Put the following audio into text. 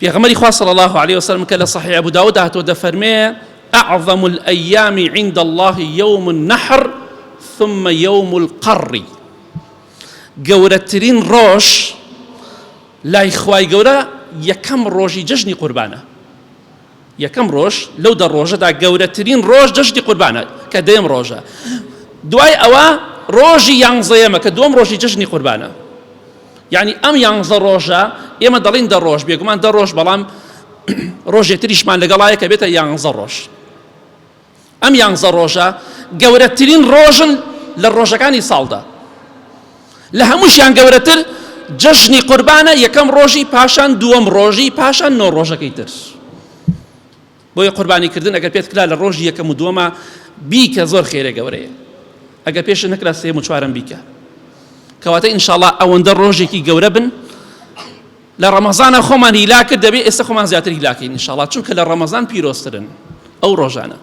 پێغەمبەری خوا صلی الله علیه وسلم کە لە صحیح ابو داود هاتووە دەفەرمێ اعظم الایام عند الله يوم النحر ثم يوم القر گەورەترین ڕۆژ لای خوای گەورە یەکەم ڕۆژی جەژنی قوربانە یەکەم ڕۆژ لەو دە ڕۆژەدا گەورەترین ڕۆژ جەژنی قوربانە کە دەیەم ڕۆژە دوای ئەوە ڕۆژی یانزەیەمە کە دووەم ڕۆژی جەژنی قوربانە یعنی ئەم یانزە ڕۆژە ئێمە دەڵین دە ڕۆژ بێگومان دە ڕۆژ بەڵام ڕۆژێ تریشمان لەگەڵایە کە بێتە یانزە ڕۆژ ئەم یانزە ڕۆژە گەورەترین ڕۆژن لە ڕۆژەکانی ساڵدا لە هەمووشیان گەورەتر جەژنی قوربانە یەکەم ڕۆژی پاشان دووەم ڕۆژی پاشان نۆ ڕۆژەکەی تر بۆیە قوربانیکردن ئەگەر پێت کرا لە ڕۆژی یەکەم و دووەمە بیکە زۆر خێرە گەورەیە ئەگەر پێش نەکرا سێم و چوارم بیکە کەواتە ئینشاءڵا ئەوەندە ڕۆژێکی گەورە بن لە ڕەمەزانە خۆمان هیلاک کرد دەبێ ئێستا خۆمان زیاتر هیلاکەین ئینشاءڵا چونکە لە ڕەمەزان پیرۆزترن ئەو ڕۆژانە.